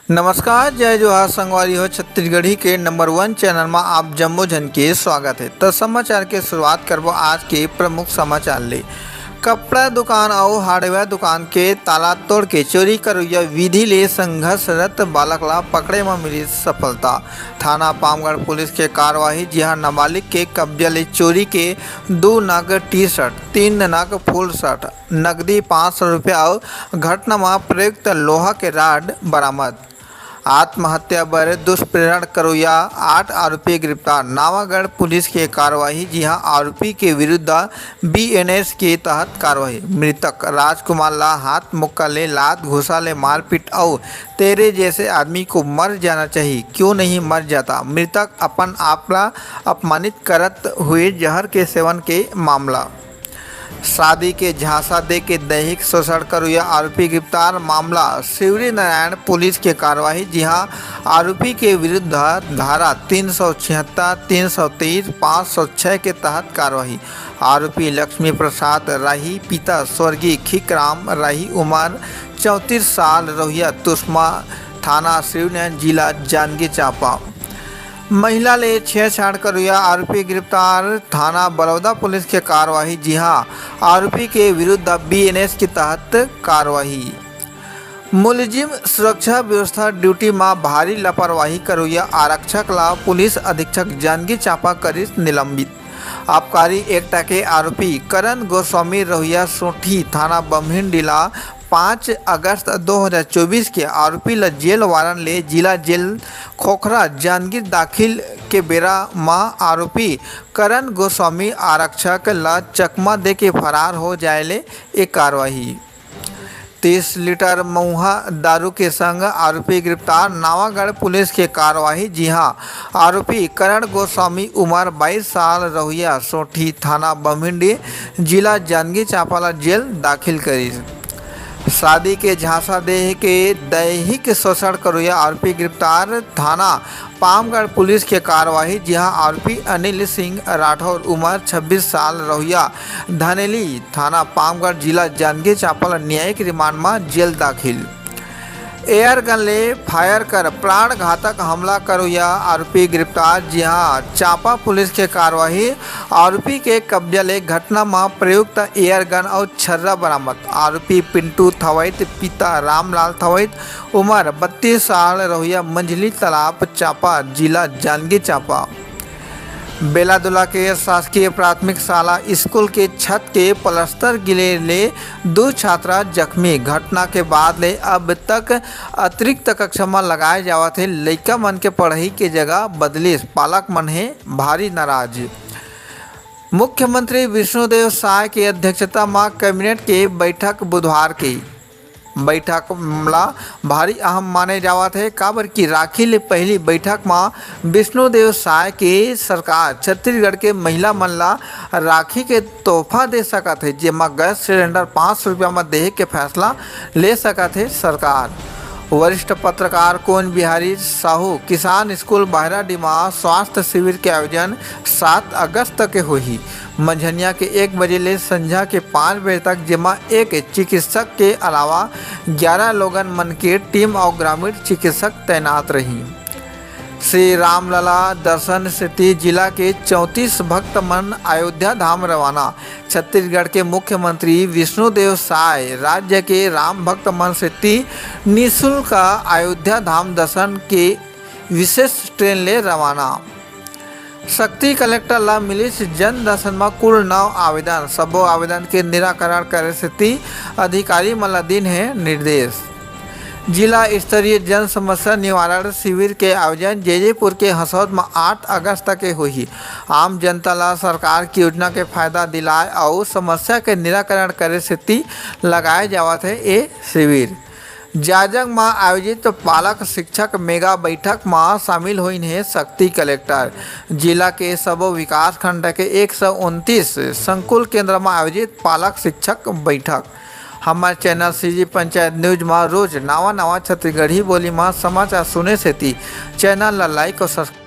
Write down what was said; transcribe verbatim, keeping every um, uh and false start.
नमस्कार, जय जोहार संगवारी हो। छत्तीसगढ़ी के नंबर वन चैनल मा आप जम्मो झन के स्वागत हे। त समाचार के शुरुआत करबो आज के प्रमुख समाचार ले। कपड़ा दुकान अउ हार्डवेयर दुकान के ताला तोड़ के चोरी करोइया विधि ले संघर्षरत बालक ला पकड़े म मिली सफलता। थाना पामगढ़ पुलिस के कार्यवाही, जिहां नाबालिग के कब्जा ले चोरी के दू नग टी शर्ट, तीन नग फुल शर्ट, नकदी पाँच सौ रुपया अउ घटना म प्रयुक्त लोहा के राड बरामद। आत्महत्या बर दुष्प्रेरण करोइया आठ आरोपी गिरफ्तार। नावागढ़ पुलिस के कार्यवाही, जिहां आरोपी के विरुद्ध बीएनएस के तहत कार्यवाही। मृतक राजकुमार ला हाथ मुक्का ले, लात घूसा ले मारपीट अउ तेरे जैसे आदमी को मर जाना चाहिए, क्यों नहीं मर जाता। मृतक अपन आप ला अपमानित करत हुए जहर के सेवन के मामला। शादी के झांसा दे के दैहिक शोषण करोइया आरोपी गिरफ्तार। मामला शिवरी नारायण पुलिस के कार्यवाही, जिहां आरोपी के विरुद्ध धारा तीन सौ छिहत्तर, तीन सौ तेईस, पाँच सौ छह के तहत कार्यवाही। आरोपी लक्ष्मी प्रसाद राही, पिता स्वर्गीय खिकराम राही, उम्र चौंतीस साल, रहुइया तुसमा, थाना शिवरी नारायण, जिला जांजगीर चांपा। महिला ले छेड़छाड़ करोइया आरोपी गिरफ्तार। थाना बलौदा पुलिस के कार्यवाही, जिहां आरोपी के विरुद्ध बीएनएस के तहत कार्यवाही। मुलजिम सुरक्षा व्यवस्था ड्यूटी म भारी लापरवाही करोइया आरक्षक ला पुलिस अधीक्षक जांजगीर चांपा करिस निलंबित। आबकारी एक्ट के आरोपी करण गोस्वामी, रहुइया सोंठी, थाना बम्हिनडीह ला पाँच अगस्त दो हज़ार चउबीस के आरोपी ल जेल वारंट ले जिला जेल खोखरा जांजगीर दाखिल के बेरा म आरोपी करण गोस्वामी आरक्षक ल चकमा दे के फरार हो जाए ले ए कार्रवाई। तीस लीटर मउहा दारू के संग आरोपी गिरफ्तार। नावागढ़ पुलिस के कार्रवाई, जिहां आरोपी करण गोस्वामी, उम्र बाईस साल, रहुइया सोंठी, थाना बम्हिनडीह, जिला जांजगीर चांपा ल जेल दाखिल करिस। शादी के झांसा दे के दैहिक शोषण करोइया आरोपी गिरफ्तार। थाना पामगढ़ पुलिस के कार्रवाई, जिहां आरोपी अनिल सिंह राठौर, उम्र छब्बीस साल, रहुइया धनेली, थाना पामगढ़, जिला जांजगीर चांपा ल न्यायिक रिमांड म जेल दाखिल। एयर गन ले फायर कर प्राण घातक हमला करोइया आरोपी गिरफ्तार। जिहां चांपा पुलिस के कार्रवाई, आरोपी के कब्जा ले घटना म प्रयुक्त एयर गन अउ छर्रा बरामद। आरोपी पिंटू थवैत, पिता रामलाल थवैत, उम्र बत्तीस साल, रहुइया मंझली तालाब चांपा, जिला जांजगीर चांपा। बेलादुला के शासकीय प्राथमिक शाला स्कूल के छत के प्लास्टर गिरे ले दू छात्रा जख्मी। घटना के बाद ले अब तक अतिरिक्त कक्षा म लगाए जावत हे लइका मन के पढ़ई के जगह बदलिस, पालक मन हे भारी नाराज। मुख्यमंत्री विष्णुदेव साय के अध्यक्षता म कैबिनेट के बैठक बुधवार के। बैठक ला भारी अहम माने जावत हे, काबर कि राखी ले पहिली बैठक म विष्णुदेव साय के सरकार छत्तीसगढ़ के महिला मन ला राखी के तोहफा दे सकत हे, जेमा गैस सिलेंडर पाँच सौ रुपया म देहे के फैसला ले सकत हे सरकार। वरिष्ठ पत्रकार कोन बिहारी साहू किसान स्कूल बहराडीह म स्वास्थ्य शिविर के आयोजन सात अगस्त के होही। मंझनिया के एक बजे ले संझा के पाँच बजे तक, जेमा एक चिकित्सक के अलावा ग्यारह लोगन मन के टीम अउ ग्रामीण चिकित्सक तैनात रही। श्री रामलला दर्शन सेती जिला के चौंतीस भक्त मन अयोध्या धाम रवाना। छत्तीसगढ़ के मुख्यमंत्री विष्णुदेव साय राज्य के राम भक्त मन सेती निशुल्क अयोध्या धाम दर्शन के विशेष ट्रेन ले रवाना। सक्ती कलेक्टर ला मिलिस जन दर्शन म कुल नौ आवेदन, सबो आवेदन के निराकरण करे सेती अधिकारी मन ला दिन हे निर्देश। जिला स्तरीय जन समस्या निवारण शिविर के आयोजन जैजेपुर के हसौद म आठ अगस्त के होही। आम जनता ला सरकार की योजना के फायदा दिलाए अउ समस्या के निराकरण करे सेती लगाए जावत हे ए शिविर। जाजंग म आयोजित पालक शिक्षक मेगा बैठक म शामिल होइन हे सक्ती कलेक्टर। जिला के सबो विकासखंड के एक सौ उनतीस संकुल केंद्र म आयोजित पालक शिक्षक बैठक। हमर चैनल सीजी पंचायत न्यूज म रोज नवा नवा छत्तीसगढ़ी बोली म समाचार सुने सेती चैनल ला लाइक अउ सब्सक्राइब